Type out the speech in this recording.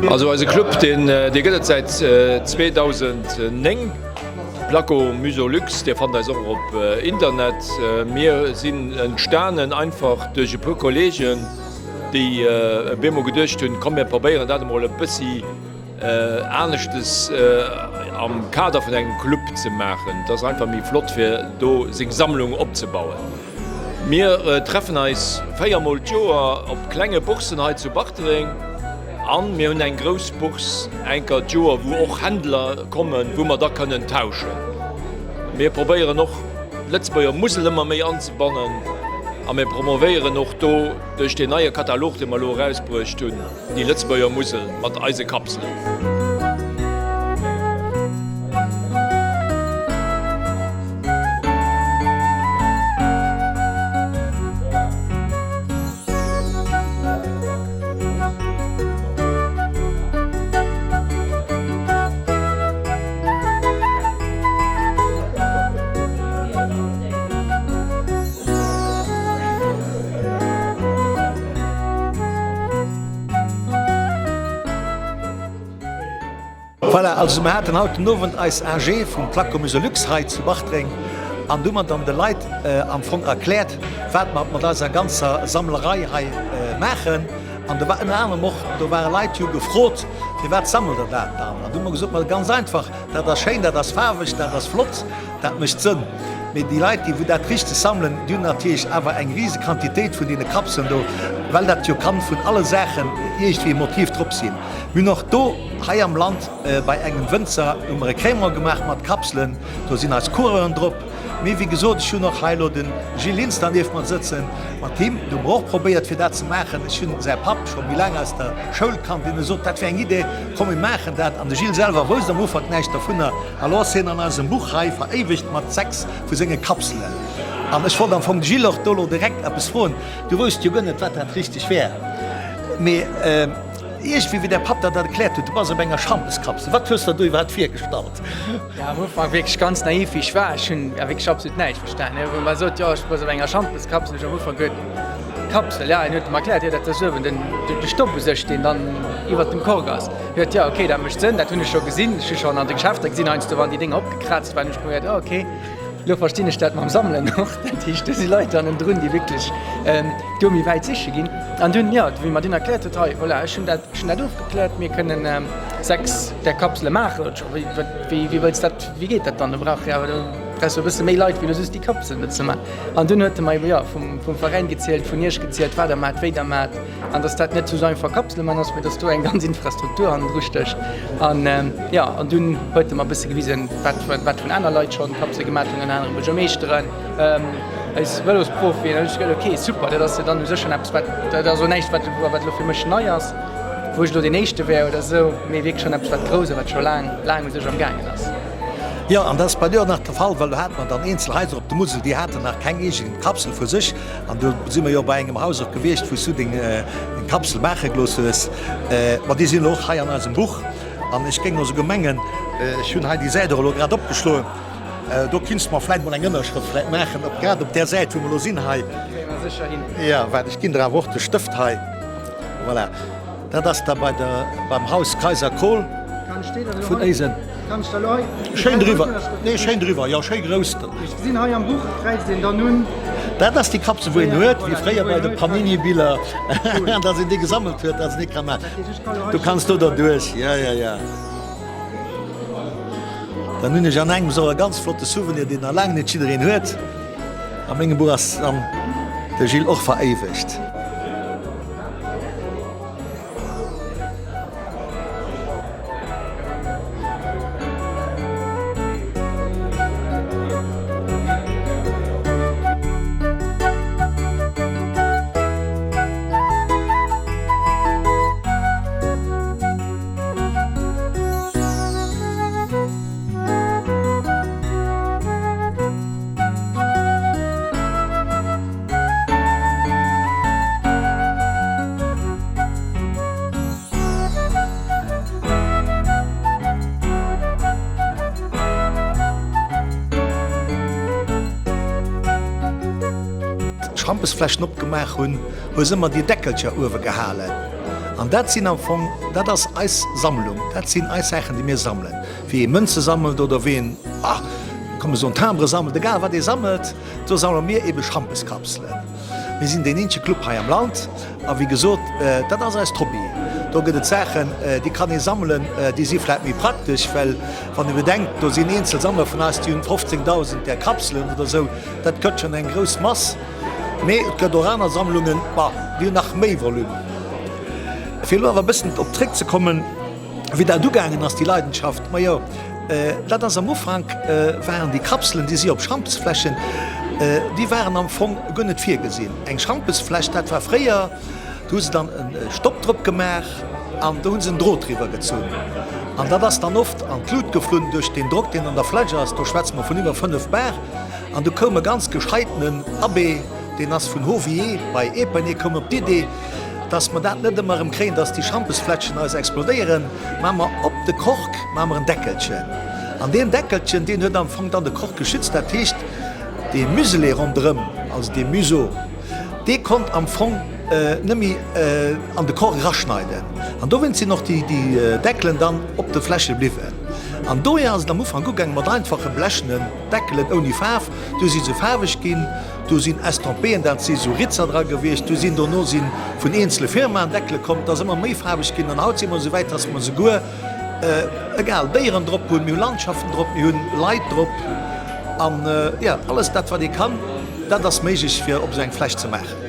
Also eise Club deen dee gëtt et säit 2009, Placo Musolux, Dir fannt eis och op Internet. Mir sinn entstanen einfach duerch e puer Kollegen, déi e bemol geduecht hunn, komm mir probéieren dat emol e bëssi aneschtes am Kader vun engem Club ze maachen. Et ass einfach méi flott fir do seng Sammlung opzebauen. Mir treffen eis 4 mol d'Joer op klenge Boursen hei zu Bartreng an mir hunn eng grouss Bourse enker d'Joer wou och Händler kommen, wou mer da kënnen tauschen. Mir probéieren och d'Lëtzebuerger Musel ëmmer méi anzebannen a mir promovéieren och do duerch deen neie Katalog dee mer elo erausbruecht hunn déi Lëtzebuerger Musel mat eise Kapselen. Voilà, also mer haten haut den Owend eis AG vum Placo Muselux hei zu Bartreng an du hu mer dann de Leit am Fong erkläert, wat mer mat eiser ganzer Sammlerei hei maachen. An do war ënner anerem och, do ware Leit, déi hu gefrot, Firwat sammelt der dat dann? An du hu mer gesot, Ma ganz einfach, dat ass schéin, dat ass faarweg, dat ass flott. Dat mécht Sënn. Mee déi Leit, déi wou dat richteg sammelen, déi hunn natierlech awer eng rise Quantitéit vun deene Kapseln do, well dat jo kann vun alle Saachen iergendwéi e Motiv drop sinn. Mir hunn och do hei am Land bei engem Wënzer hu mer e Crémant gemaach mat Kapselen, do sinn eis Coureuren drop. Mee wéi gesot, ech hunn och hei elo de Gilles Linster nieft mer sëtzen, mat him hu mer och probéiert fir dat ze maachen. Ech hunn säi Papp scho méi laang aus der Schoul kannt, deen huet gesot, dat wär eng Idee, komm mir maachen dat. An de Gilles selwer wousst am Ufank näischt dovunner. Elo ass hien an eisem Buch hei veréiwegt mat 6 vu senge Kapselen. An ech wollt am Fong de Gilles och do elo direkt eppes froen. Du wousst jo guer net, wat dat richteg wär. Mee iergendwéi, wéi däi Papp der dat erkläert huet, du bass op enger Schampeskapsel. Wat hues der do iwwerhaapt virgestallt? Jo, am Ufank wierklech ganz naiv, wéi ech war. Ech hunn wierklech absolut näischt verstanen. Wou e mer sot, jo, ech bass op enger Schampeskapsel, hu ech am Ufank geduet, Kapsel, ja, en huet em erkläert, jo, dat ass uewen den, de Stopp u sech, deen dann iwwert dem Kork ass. Huet, jo, okay, dat mécht Sënn, dat hunn ech scho gesinn, ech hu schonn an de Geschäfter gesinn heiansdo, wann déi Dénger opgekraazt waren, hunn ech mer geduet, oh, okay, elo verstinn ech dat mam Sammelen och. Dat heescht, do si Leit hannendrun, déi wierklech do méi wäit siche ginn. An dunn, jo, wéi mer dunn erkläert huet, hei, voilà, ech hunn dat, ech hunn dat ofgekläert, mir kënnen 6 där Kapsele maachen. Wéi, wéi, wéi wëlls dat, wéi geet dat dann? Do brauch jo awer, do brauchs du e bësse méi Leit, wéi lo just déi Kapselen do ze maachen. An dunn huet e mer ebe jo vum Veräin gezielt, vun Iech gezielt, wat der maacht, wéi der maacht, an dass dat net just einfach Kapsele man ass, mee dass do eng ganz Infrastruktur hannendru stécht. An jo, an dunn huet e mer e bësse gewisen, wat wat vun aner Leit schonn Kapsele gemaat hunn, ënner anerem Buergermeeschteren, eis Vëlosprofien. An hu ech geduet, ok, super, dat ass jo dann u sech schonn eppes, wat, dat ass elo näischt, wat wat elo fir mech nei ass, wou ech elo deen Éischte wär oder esou, mee wierklech schonn eppes, wat grouss a wat scho laang, laang u sech am gaangen ass. Jo, an dat ass bei dir och nach de Fall, well do hate mer dann eenzel Haiser op der Musel, déi haten nach keng eegen Kapsel vu sech. An do si mer jo bei engem Haus och gewiescht, wou s du deng Kapsel maache gelooss hues. Ma déi sinn elo och hei an eisem Buch. An ech géing elo souguer mengen, ech hunn hei déi Säit och elo grad opgeschloen, do kinns de mer vläicht mol eng Ënnerschrëft vläicht maachen, op grad op där Säit, wou mer elo sinn hei. Dat kréie mer sécher hin. Jo, waart, ech ginn der awer och de Stëft hei. Voilà. Dat ass da bei der, beim Haus Kayser-Kohl vun Éisen. Schéin driwwer, nee schéin driwwer, jo schéi grouss. Dat ass déi Kapsel wou een huet, wéi fréier bei de Panini-Biller, datt een déi gesammelt huet, datt een déi ka maachen. Du kanns do derduerch, ja ja ja. Dann hunn ech an engems och e ganz flotte Souvenir, deen nach laang net jiddereen huet. A mengem Buch ass dann de Gilles och veréiwegt. Schampesfläschen opgemaach hunn, hu se ëmmer déi Deckelcher uewe gehalen. An dat sinn am Fong, dat ass eis Sammlung, dat sinn eis Saachen, déi mir sammelen. Wéi ee Mënze sammelt oder wéi een, ah, komm mir soen Timbere sammelt, egal wat ee sammelt, do sammele mir eebe Schampeskapselen. Mir sinn deen eenzege Club hei am Land a wéi gesot, dat ass eist Hobby. Do gëtt et Saachen, déi kann ee sammelen, déi si vläicht méi praktesch, well wann ee bedenkt, do sinn eenzel Sammler vun eis, déi hunn 15.000 där Kapselen oder esou, dat gëtt schonn eng grouss Mass. Mee et gëtt och aner Sammlungen, bah, déi hunn nach méi Volume. Fir elo awer e bëssen op zréckzekommen, Wéi dat ugaangen ass, déi Leidenschaft, majo, dat ass am Ufank waren déi Kapselen, déi si op Schampesfläschen, déi waren am Fong guer net virgesinn. Eng Schampesfläsch, dat war fréier, do hu se dann e Stopp drop gemaach an do hu se en Drot driwwer gezunn. An dat ass dann oft an d'Lut geflunn duerch deen Drock, deen an der Fläsch ass, do schwätze mer vun iwwer 5 Bar. An du koum e ganz gescheitenen Abbé, deen ass vun Hautvillers bei Épernay, koum op d'Idee, Dass mer dat net ëmmer erëm kréien, dass déi Schampesflätschen eis explodéieren, maache mer op de Kork maache mer en Deckelchen. An deen Deckelchen, deen huet am Fong dann de Kork geschützt. Dat heescht, dee Muselet ronderëm, also dee Museau, dee konnt am Fong net méi an de Kork eraschneiden. An dowéinst sinn och déi Deckelen dann op de Fläsche bliwwen. An dohier ass et am Ufank ugaange mat einfache blechenen Deckelen ouni Faarf. Du si se faarweg ginn. Do sinn Estampéen, dat si sou Ritzer dra gewiescht. Du sinn dono si vun eenzele Firmaen Deckele komm. Et ass ëmmer méi faarweg ginn an haut si mer esou wäit, dass mer souguer, egal, Déieren drop hunn, mir hu Landschaften drop, mir hunn Leit drop an, jo, alles dat wat ee kann, dat ass méiglech fir op esou eng Fläch ze maachen.